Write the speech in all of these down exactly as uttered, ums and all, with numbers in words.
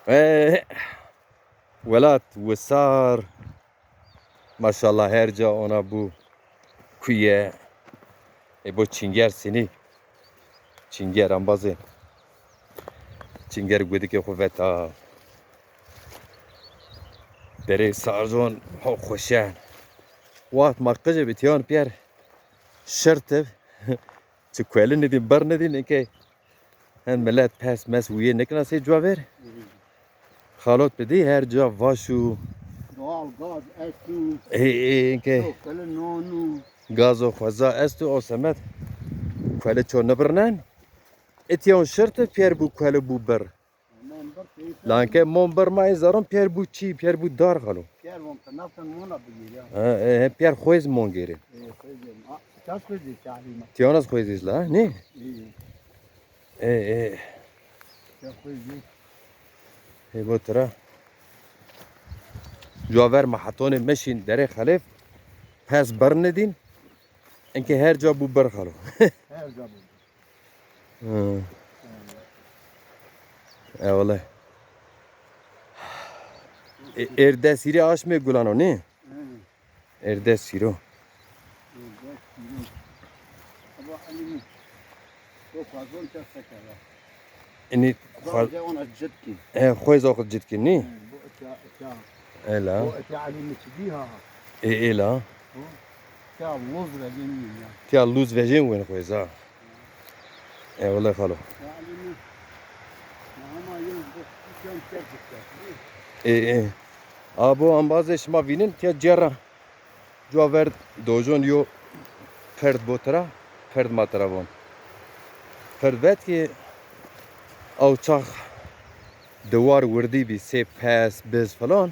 E, welat wisar. Maşallah, her ca ona bu kuye. E, bu çinger sinî. Çinger ambazê. Çinger gudikê xu veta. Derê Sarcon ho xoşen. Waxt ma qije bi tiyan piyer şirtib. Çi kueli nidîn, bir nidîn, inke hen milet pes mes wîye nikna sey cua ver. Xalot bi dî her ca vaş û Doğal gaz estu. Ê, ê, inke Çok böyle nonu. Gazo xweza estu, o semed kueli ço nibirnen. Itiyon şirti piyer bu kueli bu bir. Lanke mon bir ma ê zaron piyer bu çî, piyer bu dar xalo. Piyer von pe naften mona bigir ya. Ha, e, he, piyer xwez mon gêrê. E, xwez gêrê. A, ças xwez gêrê, Alî ma. Tiyanas xwez la, ne? İyi. E, e. Ças xwez gêrê. Ê bo tira. Cuaver ma hetonê meşîn derê xelêf. Pes bir nidîn. Enke her ca bu bir xalo. Her ca bu. Hı. E, wele. E, erdesîrê aşmê gulano, ne? Hı. Erdesîro. Erdesîro. Ama Alî mi? O fazon te sekera. Ini xwa- Fazla ona citkin. E, xwez oxil citkin, ni? Hı, bu ita, ita. Ela. Bu ita Alî mi çi dî ha? E, ela. Hı? Tiya luz vejên win ya. Tiya luz vejên win xweza. E, wele xalo. Ya Alî mi? Ya ama yine bu, bu sen çek gidecek, değil mi? E, e. Abo ambazê şima vînin, tiya cera. Cuaver dojon yo perd bo tira, perd ma tira von. Perd vet ki awçax diwar wirdî bî, sê pes, biz falan.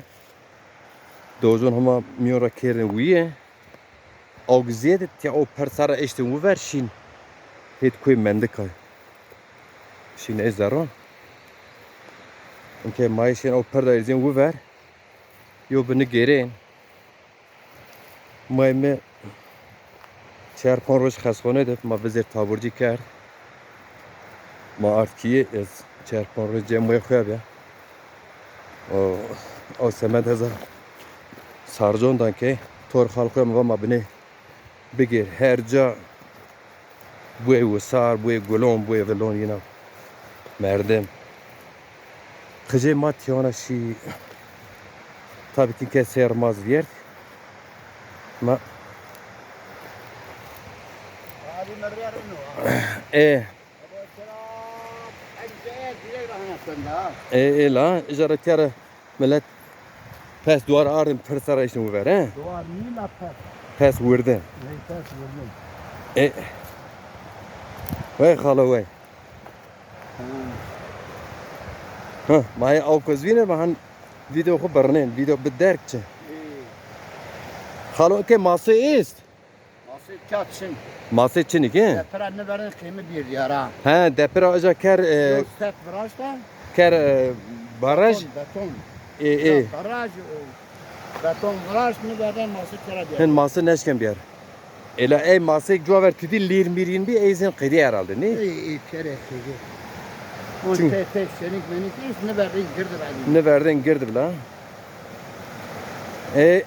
Dojon hema miyon ra kêrin wîye. Awk zêde tiya o perd sara eştin wiver şîn. Hêt kuy mendika. Şîn ê zerron. Inke ma şîn o perda erzên wiver. Yo bini gêrên. Mayê mi çar ponc roj xesxone de ma vizêr taburcî kerd. Ma ard kîye ez çar ponc roj cem mayê xo ya bîya. O, o semed eza Sarcon dan ke tor xalqo mi va ma binê bigêr. Her ca buyê wisar, buyê gulon, buyê vilon yina merdim. Qijê ma tiyana şî. Tabii ki kes ser maz viyert. Ma Abi merdiya reno. E. Abo tira, en ce direk rahana senda. E, e la, ijara tiyara Milet pes duar ardin pirsa ra işin wiver, he? Duar nî la pes. Pes wirdin. Ney pes wirdin. E. Wey xalo wey. Ha. Hı, ma hê awk ez vînir, ma han video xu birnên, video bi derg çi. Ê. Xalo ke masê est. Masê ka çin. Masê çin ki? Depira niverdin qîmi bir diyara. He, depira oca ker, e, Yo set viraşta. Ker, e, baraj. Beton, beton. E, e. Ya, baraj o. Beton viraşt niverdin masê kera diyara. Hin masê neşken biyar. Ela ey masê cuaver tidi lîr mîr yin bi, ey zin qidi herhalde, ne? Ey, ey, kere qidi. On Çin. Te, te, şenik menik iş niverdin girdi badi. Niverdin girdi bila. E,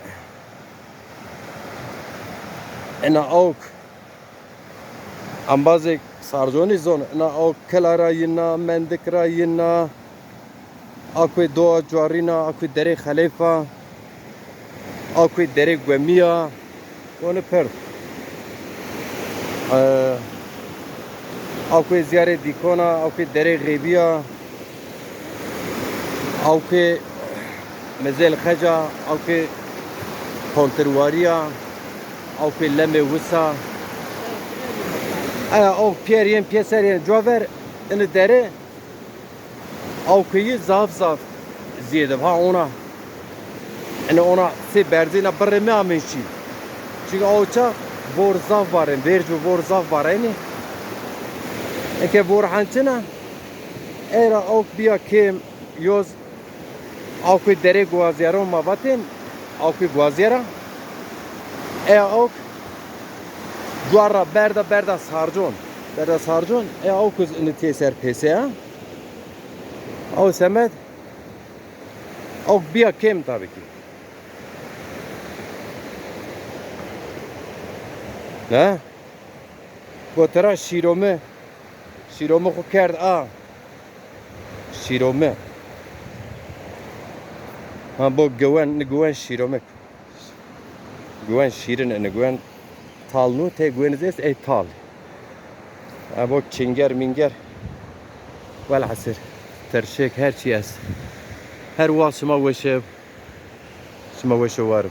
Ena awk embazêk Sarconî zon, ena awk kila ra yina, mendik ra yina, awkê doa cuarîna, awkê derê xelêfa, awkê derê guemîya, woni pir. E, awkê ziyarê dîkona, awkê derê xêbîya. Awkê Mezel Xeca, awkê Pontirwarîya, awkê Lemê Wisa. Aya awk pîyer yên, pîyeser yên. Cuaver ini dere awkê yi zaf zaf ziyede. Ha ona. Ini ona sê berzêna birrê mi amên şî. Çünkü awça vor zaf varen, verc û vor zaf varenî. Eke vor hençina, era awk bîya kêm, yoz. Awkê derê guazyeron ma vatên, awkê guazyera. E awk cuar ra berda, berda Sarcon. Berda Sarcon, e awk iz ini tê ser pêseya. Aw semed. Aw biya kêm tabî kî. Ne? Bo tira şîrome. Şîrome xo kerd a. Şîrome. Ha bo giwen, ni giwen şîrome. Giwen şîrin, ni giwen tal nû, tê giwen zî est ey tal. Ha bo çinger minger. Welhasil. Tirşêk her çî est. Her wext şima weşe, şima weşe war.